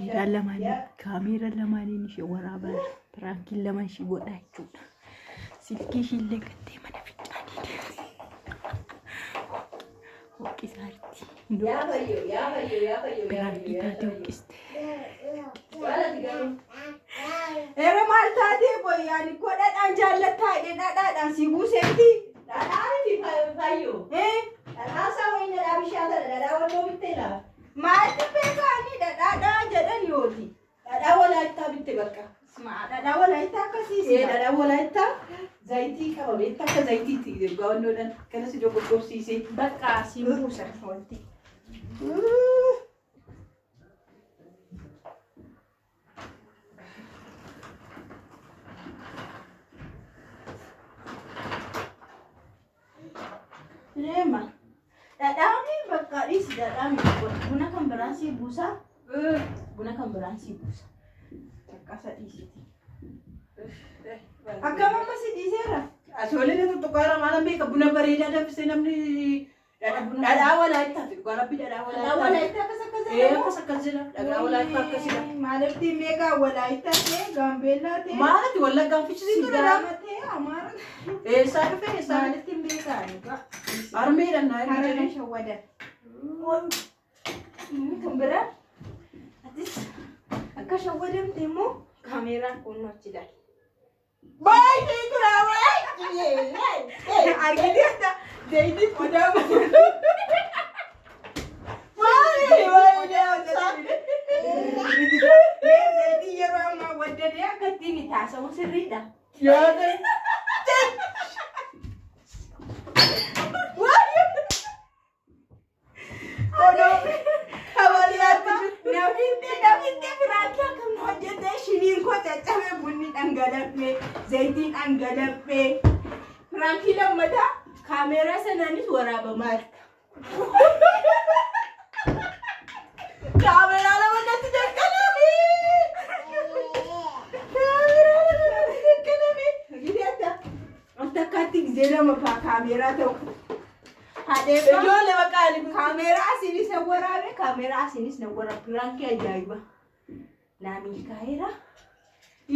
Kaameeraa lamaaniin kaameeraa lamaaniin ishee waraabaa piraankiin lama ishee godhaa jechuudha. Silkii ishee illee gattee mana fincaanii deemte. Hooqisaarti. Yaa fayyoo, yaa fayyoo, yaa fayyoo. Piraankii taate hooqiste. Maalati garuu? Era maal taatee qoyyaan koo dhadhaan jaallattaa jedhee dhadhaadhaan si buuseeti. Dhadhaa miti fayyoo. Dhadhaa isaa wayii dhadhaa bishaan sana dhadhaa walloo bittee laa. Maaltu beekaani dhadhaadhaa jedhan yooti. Dhadhaa walaayittaa bitte bakka. Dhadhaa walaayittaa akkasiis. Ee dhadhaa walaayittaa zayitii qaba beektaa akka zayitiitti gawannoodhaan kana si dogoggorsiisee. Bakka si buusan wanti. Leema. Dhadhaan bakka dhiisi dhadhaan buna kan biraan si buusa. Buna kan biraan si buusa. Bakka isa dhiisiti. Akkam amma si dhiiseera? Asoolee tuttuqaara maalan beeka buna bareedaa danfisee namni dhadhaa walaayittaa fi dhugaa rabbi dhadhaa Dhadhaa walaayittaa. walaayittaa akkas akkas Ee jedhamu? akkas akkas jedha dhadhaa walaayittaa akkasidha. Maaliif meeqa walaayittaa ta'e gaambeellaa ta'e Maalati wallaggaan fichisiitu dhadhaa? sidaama ta'e amaara Eessaa dhufe eessaa dhufe? maalitti beekaa dhugaa. Harmeedhaan naa erga Harana jedhee. shawwadan. Inni kan biraa atis akka shawwadamte immoo kaameeraan kun achi ilaali. Baay'ee kuraa baay'ee. Argiteetta zayitii qodaa Maali baay'ee Zayitii yeroo ammaa waddadee akka ittiin taasawu sirriidha. Yaada. Nafitti nafitti firaankii akkam na hojjete shiniin koo caccabe bunni dhangala'e zayitiin dhangala'e firaankii lammataa kaameeraa sanaanis waraabamaa jirta. Kaameraa lama natti daqqalame. Kaameraa lama natti daqqalame. Gideetta wanta akkaatti gizee lama faa kaameeraa ta'u. Haadheefa Ijoollee bakka ani kaameeraa asiinis na waraabe kaameeraa asiinis na waraabe firaankii ajaa'iba. Naa milkaa'eera.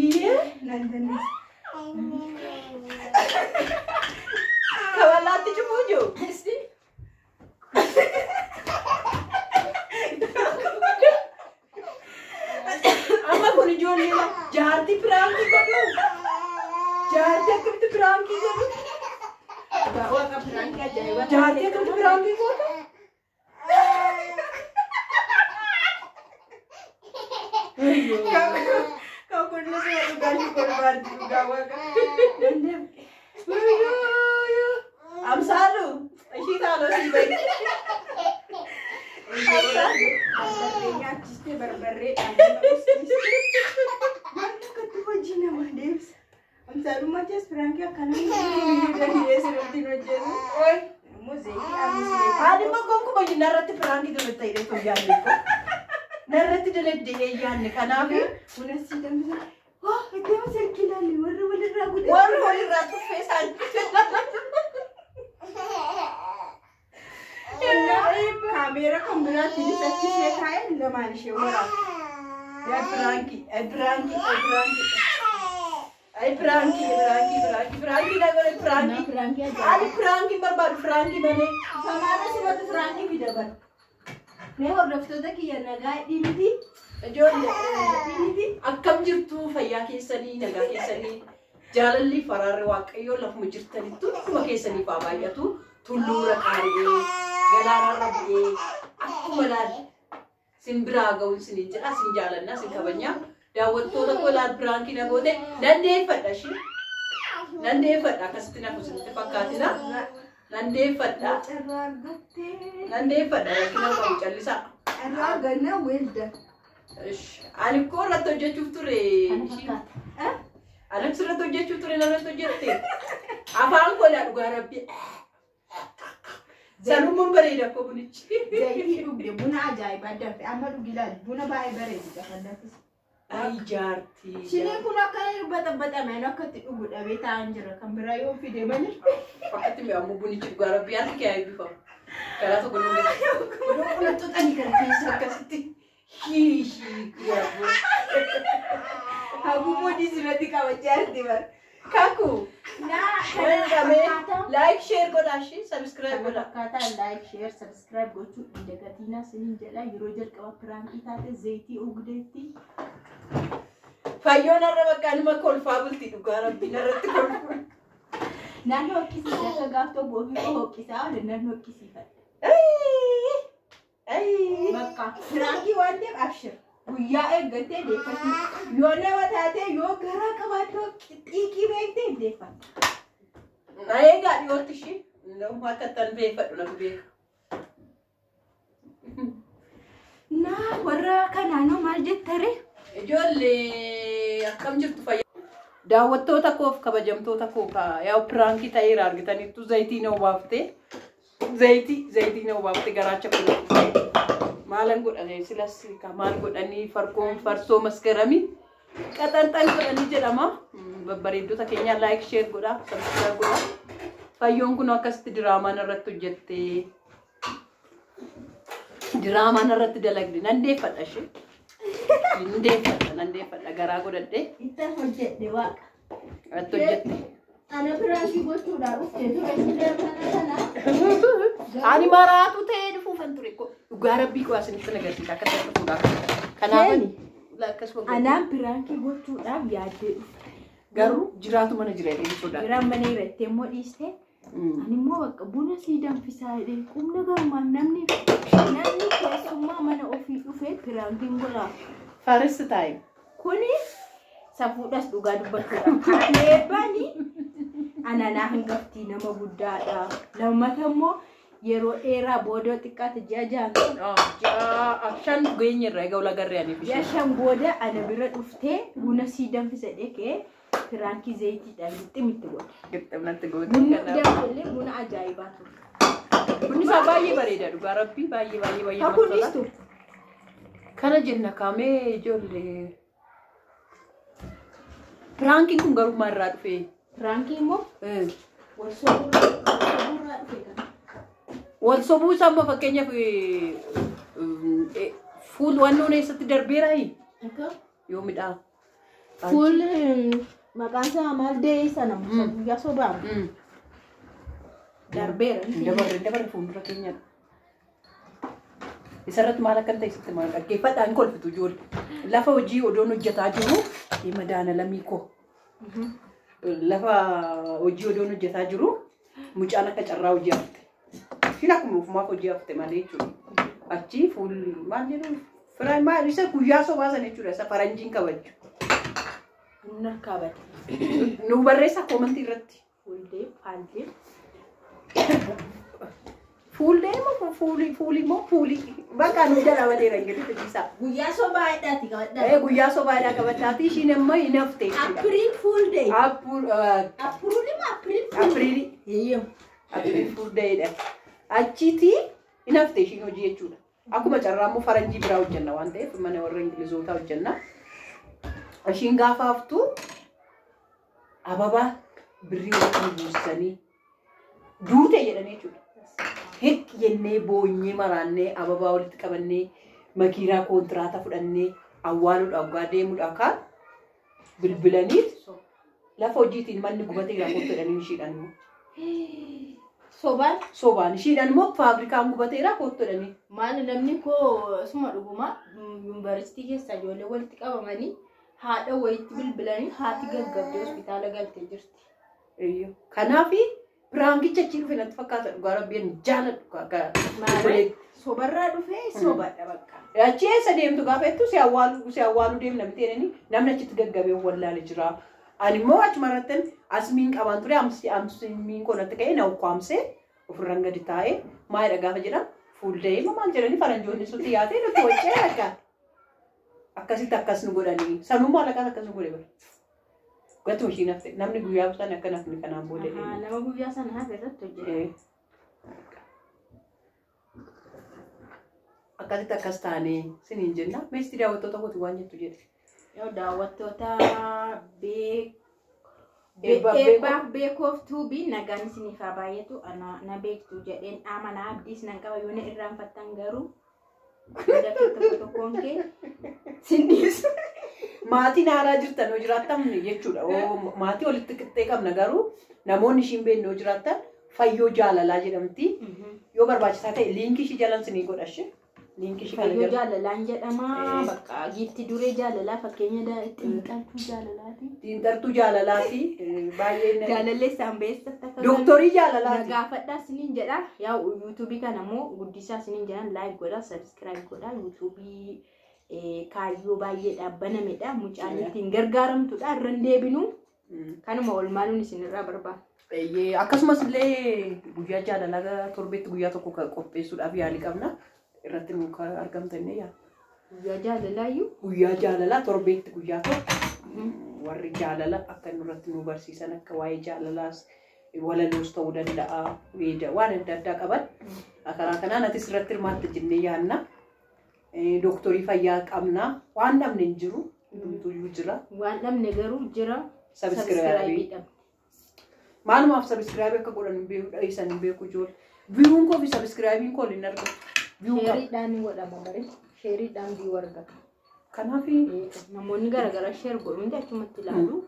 Iyyee Nan dandeessa. kaballaatti cufuu jiru. Isti. Amma kun ijoollee jaartii piraankii godhu. Jaartii akkamitti piraankii godhu? Waaqa firaankii ajaa'iba. Jaartii akkamitti piraankii godhu? Kan kun nama dhugaatii barbaadu dhugaa waaqa. Amsaalu ishii taaloo sii bayi. Barbarree nyaachistee barbarree waan akkatti hojii nama deemsa. Amsaalummaa jees firaankii akkanaa dandeessu irratti hin hojjetu. Immoo zayitii aamislee. Ani immoo gonkumaa narratti piraankii dalagde jedhee yaadne. Narratti dalagde yaadne kanaaf Buna sii danfisa. Waa itti silkii ilaalli warri walirraa guddaa. warri walirraa tuffee isaan Kaameeraa kan biraattiinis achi ishee kaa'e lamaan ishee waraaba. Ay piraankii, ay piraankii, ay piraankii. Ay piraankii, piraankii, piraankii, piraankii na godhe piraankii. Firaankii ajaa'iba. Ani piraankii barbaadu piraankii malee. Samaana simatu firaankii fida bara. Mee hordoftoota kiyya nagaa dhimiti. Ijoollee Dhimiti. akkam jirtu fayyaa keessanii nagaa keessanii jaalalli faraarri waaqayyoo lafuma jirtanitti hunduma keessaniif haa baay'atu tulluura qaari'ee galaanarra bu'ee akkuma laal sin biraa ga'uun sinin jedha sin jaalannaa sin kabajnaa daawwattoota koo laal piraankii na goote nan deeffadha ishii nan deeffadha akkasitti na kusitti fakkaatina nan deeffadha Carraa argattee. nan deeffadha rakkina qabu callisaa. Carraa argannaa weelda. Ani koo irratti hojjechuuf ture. Kana fakkaata. Anas irratti hojjechuuf ture narratti hojjette. Afaan koo laa dhugaa rabbi. Sanummaan bareeda koo bunichi. Zayitii dhugde buna ajaa'ibaa danfe amma dhugi ilaali buna baay'ee bareedu gafallattis. Ay jaartii. Shiniin kun akka baxabaxame ani akka itti dhugu dhabee taa'an jira kan biraa yoo fide malee. Akkatti mi'aamu bunichi dhugaa rabbi harki kee haa eebbifamu. Karaa tokko nu Iddoo kanatti xani kana keessa akkasitti. Hii hii. Asirratti qabachaa jirti bara. Kaku. Naa Kana like share godhaa ishee subscribe Kana godhaa. fakkaataa like, share, subscribe gochuu hin dagatinaa isiniin jedha. Yeroo jalqaba piraankii taate zayitii ogdeetti. Fayyoon har'a bakka nima kolfaa bulti dhugaa rabbi narratti kolfu. Naannoo hoqqisiisa akka gaaf tokko ofii koo hoqqisaa oole naannoo hoqqisiifadha. Bakka piraankii waan ta'eef abshir. Guyyaa eeggattee deeffatti. Yoo nama taate yoo garaa qabaattoo xiiqii beektee hin deeffatta. Na eegaa dhiyootti ishee nama akka ittiin beeffadhu na beeka. Naa warra kanaanoo maal jettare? Ijoollee akkam jirtu fayyaa. Daawwattoota koof kabajamtoota koo yaa piraankii ta'eera argitaniittu zayitii na obaaftee zayitii na obaaftee garaacha kun maalan godhanii silas maal godhanii farkoon farsoo maskaramii qaxanxan godhanii jedhama. Babbareeddota keenya like share godhaa subscribe godhaa. Fayyoon kun akkasitti diraamaan irratti hojjettee diraamaan irratti dalagde nan deeffadha ishee. Nan deeffadha garaa godhadhee Ittiin hojjedhe waaqa. irratti hojjette. Ana piraankii gochuudhaaf dhuftee ture silee mana kana. Ani maraatu ta'ee dhufuufan ture ko dhugaa rabbii koo asinitti agarsiisa akka ta'e dhufuudhaaf. Kanaaf akkasuma Anaan piraankii gochuudhaaf yaaddee dhufte. garuu jiraatu mana jira jedhee sodaadha. Biraan mana irratti immoo dhiiste. Ani immoo bakka buna sii danfisaa jedhee qubna garumaan namni keessummaa mana ofii dhufee piraankiin godhaa. First time. Kuni safuudhas dhugaa dubbachuudha. Eebbani ananaa hangaftii nama guddaadha. Lammata immoo yeroo dheeraa booda xiqqaate ji'a 6. Ji'a 5 geenye irraa egaa ulagarree ani Ji'a 5 booda ana bira dhuftee buna sii danfisa dhekee piraankii zayitiidhaan gixximitti godhe. Gixximnatti goote Bunni kanaaf. danfillee buna ajaa'ibaa ture. Bunni isaa baay'ee bareeda dhugaa rabbii baay'ee baay'ee baay'ee namatti Kakuunis tola. ture. Kana jenna kaamee ijoollee. Piraankiin kun garuu maalirraa dhufee? Piraankii immoo wal sobuurraa dhufe kana. Wal sobuu isaa amma fakkeenyaaf fuul wannoon eessatti darbeeraayi Akka yoo midhaa. fuul maqaan isaa maal dee'ee sana guyyaa sobaamu darbeera. Dabarre fuuldura keenyadha. Isarratti maal akka ta'e sitti maal dhaggeeffadhaan kolfitu ijoollee. Lafa hojii odoon hojjetaa jiru madaana lamii koo. Lafa hojii odoon hojjetaa jiru mucaan akka carraa hojii hafte. Ishiin akkuma ofumaaf hojii hafte malee jechuudha. Achi fuul maal jedhu firaa maal isa guyyaa sobaa sana jechuudha isa faranjiin kabaju. Bunni harkaa bade. Nu barreessa koomantii irratti. Fuuldee faaldee. Fuullee moo fuulii fuulii moo fuulii bakka nu jala badeera ingiliffii isaa. Guyyaa sobaadhaati qabadhaa. Guyyaa sobaadhaa qabadhaati ishiin amma hin hafte jechuudha. April Fool Day. April moo April Fool? April Eeyyam. April Fool Dayidha. Achiiti hin hafte ishiin hojii jechuudha. Akkuma carraa immoo faranjii biraa hojjenna waan ta'eef mana warra Ingilizootaa hojjenna. Ishiin gaafa haftu ababaa birrii walitti buusanii duute jedhanii jechuudha. Hekk jennee boonyee maraannee ababaa walitti qabannee makiinaa kontiraata fudhannee awwaaluudhaaf gaa deemuudhaaf kaan bilbilaniit lafa hojiitiin manni gubatee rakkoo jedhanii ishiidhaan immoo. Sobaan Sobaan ishiidhaan immoo faabrikaan gubateera kottu jedhanii. maal namni koo suma dhuguma yuunivarsiitii keessa ijoollee walitti qabamanii haadha wayitti bilbilanii haati gaggabdee hospitaala galtee jirti. Kanaaf piraankicha achi dhufe natti fakkaata dhugaa rabbiin jaaladhu. Maal sobarraa dhufee sobadha bakka. Achi eessa deemtu gaafa jettu si awwaaluu deemna miti jedhanii namni achitti gaggabee wallaale jira. Ani immoo achuma irratti asmiin qabaan ture asmiin koo natti ka'ee na ukkaamsee ofirraan gadi taa'ee maalidha gaafa jedhamu fuulda'ee maal jedhanii faranjoonni sutti yaatee nutti waccee akka akkasitti akkas nu godhanii sanummaa alaqaas akkas nu godhe bara. Gatuma ishiin hafte namni guyyaa sana akka nafni kanaan booda deemu. Nama guyyaa sana hafe irratti hojjeta. Akkasitti akkas taanee siniin jenna meestii daawwattoota kooti waan jettu jedhe. Yoo daawwattoota eebbaaf beekoof tuubii nagaan isiniif haa baay'atu na beektu jedheen amana abdiis nan qaba yoo na irraanfattan garuu tokko tokkoon kee sin dhiisu. Maatiin haaraa jirtan yoo jiraattan jechuudha. Maatii walitti qixxee qabna garuu namoonni ishiin beekne yoo jiraattan Fayyoo Jaalalaa jedhamti. Yoo barbaachisaa ta'e liinkii ishii jalan sinii godhashe. Liinkii ishii kana Fayyoo jala. Jaalalaan jedhama. Bakka giifti duree jaalalaa fakkeenya xiinxaltuu jaalalaati. Xiinxaltuu jaalalaati. Baay'ee Jaalallee isaan beessatti akka Dooktorii jaalalaati. Nagaafadhaa isiniin jedha. Yaa yuutuubii kana immoo guddisaa isiniin jedhan like godhaa, subscribe godhaa. Yuutuubii kaayyoo baay'eedhaaf banamedha. Mucaan ittiin gargaaramtudha. Irra hin deebinu. Kanuma olmaanuun isinirraa barbaada. Akkasumas illee guyyaa jaalalaa torbeetti guyyaa tokko kan qopheessuudhaaf yaalii qabna. Irratti nu argamtanii yaa. Guyyaa jaalalaayyuu. Guyyaa jaalalaa torbeetti guyyaa tokko warri jaalala akka nurratti nu barsiisan akka waa'ee jaalalaas walaloos ta'uu danda'a waan adda addaa qaban. Karaa kanaan atis irratti hirmaatta jennee yaadna. Dooktorii fayyaa qabna. Waan dhabne hin jiru. Hundumtuyyuu jira. Waan dhabne garuu jira. Sabiskiraayibii. Dhabne. Maalumaaf sabiskiraayibii akka godhan hin beeku dhiisan hin beeku ijoollee. Viyuun koo fi sabiskiraayibiin koo hin argatu. Viyuun qaba. Sheeriidhaan godhama bare. Sheeriidhaan viyuu argata. Kanaaf Namoonni garaagaraa sheer godhu hundi achumatti ilaalu.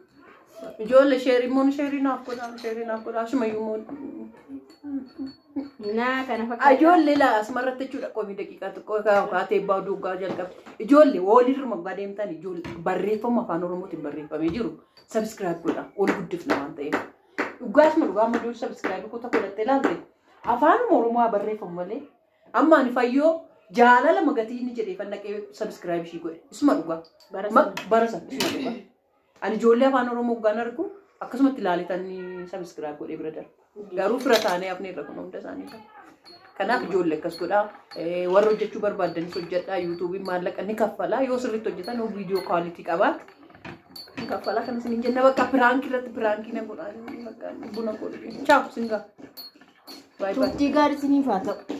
ijoollee sheerii immoo sheerii naaf godhaa sheerii naaf godhaa asumayyuu immoo. Naa kana fakkaata. Ijoollee laa asumarratti jechuudha qomi daqiiqaa xiqqoo kaatee baaduu dhugaa jalqabe. Ijoollee walirra moggaa deemtan ijoollee barreeffama afaan Oromootiin barreeffamee jiru sabiskiraayib godhaa ol guddifna waan ta'eef. Dhugaasuma dhugaa amma ijoollee sabiskiraayib kutaa godhattee ilaalte afaanuma Oromoo barreeffamu malee amma ani Fayyoo Jaalala magatii inni jedhee fannaqee sabiskiraayib ishii godhe isuma dhugaa. Bara sana. Bara sana isuma dhugaa. Ani ijoollee afaan Oromoo hoggaan argu akkasumatti ilaaletan sabiskiraayib godhee bira darba. Garuu fira taanee hafne irra kun hunda isaanii qaba. Kanaaf ijoollee akkas godhaa. Warra hojjechuu barbaadanis hojjedhaa. Yuutuubiin maallaqa ni kaffalaa. Yoo sirriitti hojjetan yoo viidiyoo kwaalitii qabaate ni kaffalaa. Kanas ni jenna bakka piraankii irratti piraankii na godhaa. Bakka buna godhu. Chaaw singaa. Baay'ee. Turtii gaarii isiniif haa ta'u.